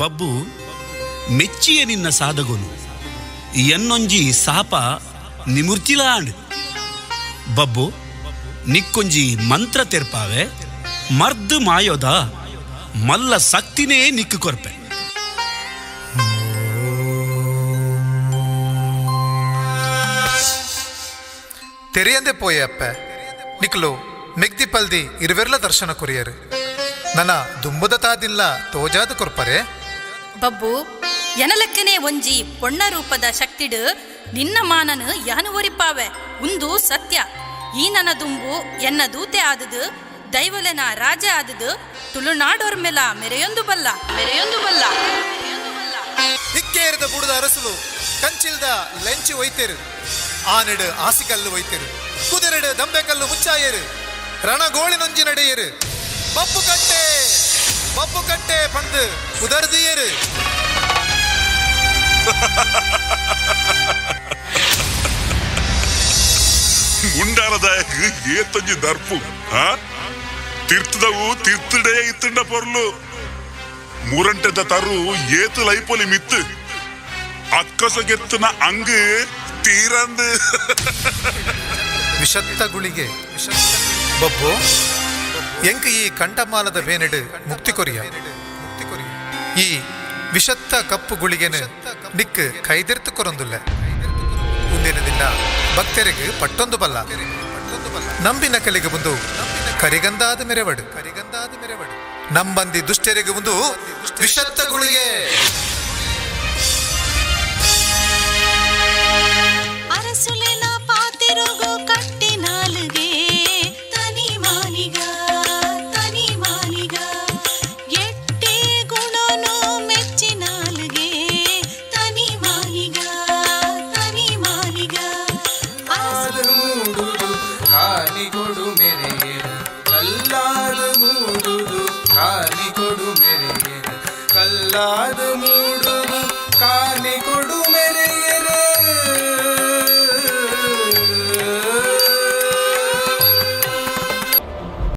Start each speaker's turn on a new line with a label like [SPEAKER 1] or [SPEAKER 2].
[SPEAKER 1] ಬಬ್ಬು ಮೆಚ್ಚಿಯ ನಿನ್ನ ಸಾಧಗುನು ಎನ್ನೊಂಜಿ ಸಾಪ ನಿಮುರ್ತಿಲಾಂಡ್. ಬಬ್ಬು ನಿಕ್ಕೊಂಜಿ ಮಂತ್ರ ತೆರ್ಪಾವೆ ಮರ್ದು ಮಾಯೋದ ಮಲ್ಲ ಸಕ್ತಿನೇ ನಿಕ್ಕು ಕೊರ್ಪೆ.
[SPEAKER 2] ತೆರೆಯಂದೆ ಪೋಯೆ ಅಪ್ಪೆ ನಿಕ್ಲು ಮೆಗ್ದಿ ಪಲ್ದಿ ಇರುವೆರ್ಲ ದರ್ಶನ ಕೊರಿಯರು ನನ್ನ ದುಂಬುದ ತಾದಿಲ್ಲ ತೋಜಾದ ಕೊರ್ಪರೆ.
[SPEAKER 3] ಬಬ್ಬು ಎನಲಕ್ಕನೆ ಒಂಜಿ ಪೊಣ್ಣ ರೂಪದ ಶಕ್ತಿಡು ನಿನ್ನ ಮಾನನು ಯಾನು ಒರಿಪಾವೆ ಉಂದು ಸತ್ಯ. ಈ ನನ್ನ ದುಂಬು ಎನ್ನ ದೂತೆ ಆದದು ದೈವಲೆನ ರಾಜ ಆದದು ತುಳುನಾಡೋರ್ಮೆಲ ಮೆರೆಯೊಂದು ಬಲ್ಲ ಮೆರೆಯೊಂದು ಬಲ್ಲ.
[SPEAKER 2] ಇಕ್ಕೇರಿದ ಬುಡದ ಅರಸುಲು ಕಂಚಿಲ್ದ ಲೆಂಚಿ ಒಯ್ತೇರು, ಆನೆಡು ಆಸಿಕಲ್ಲು ಒಯ್ತೇರು, ಕುದುರೆಡು ದಂಬೆಕಲ್ಲು ಮುಚ್ಚಾಯೇರು, ರಣಗೋಳಿನೊಂಜಿ ನಡೆಯರು, ಬಪ್ಪು ಕಟ್ಟೆ ಬಪ್ಪು ಕಟ್ಟೆ ಪಂದು ಉದರ್ದಿಯರು.
[SPEAKER 4] ಮುಂಡಾಲದಾಯಕ ಏತೊಂಜಿ ದರ್ಪು ತಿರ್ತದವು ತಿರ್ತುಡೇ ಇತ್ತಂಡ ಪೊರ್ಲು ಮುರಂಟದ ತರು ಏತು ಲೈಪೊಲಿ ಮಿತ್ತು ಅಕ್ಕಸಗೆತ್ತನ ಅಂಗು ತೀರಂದು.
[SPEAKER 2] ವಿಷತ್ತ ಗುಳಿಗೆ ಬಬ್ಬು ಎಂಕ್ ಈ ಕಂಠಮಾಲದ ಬೇನೆಡು ಮುಕ್ತಿ ಕೊರಿಯ. ಈ ವಿಷತ್ತ ಕಪ್ಪು ಗುಳಿಗೆನು ನಿಕ್ ಕೈದೆರ್ತು ಕೊರೊಂದುಲ್ಲ. ಮುಂದಿನ ದಿನ ಭಕ್ತರಿಗೆ ಪಟ್ಟೊಂದು ಬಲ್ಲ ನಂಬಿನ ಕಲಿಗೆ ಬಂದು ಕರಿಗಂದಾದ ಮೆರೆವಡು ಕರಿಗಂದಾದ ಮೆರೆವಡು ನಂಬಂದಿ ದುಷ್ಟರಿಗೆ ಒಂದು ವಿಷತ್ತ ಗುಳಿಗೆ.
[SPEAKER 5] ಅರಸುಲೆನ ಪಾತಿರುಗು ಕಟ್ಟಿನಾಲುಗೆ ತನಿ ಮಾನಿಗ ತನಿ ಮಾನಿಗ ಎಟ್ಟೆ ಗುಣನು ಮೆಚ್ಚಿನಾಲುಗೆ ತನಿ ಮಾನಿಗ ತನಿ ಮಾನಿಗ.
[SPEAKER 6] ಮೂಡುದು ಕಾಲಿಗೊಡು ಮೆರೆಯರು, ಕಲ್ಲಾದ ಮೂಡುದು ಕಾಲಿಗೊಡು ಮೆರೆಯರು, ಕಲ್ಲಾದ ಮೂಡುದು.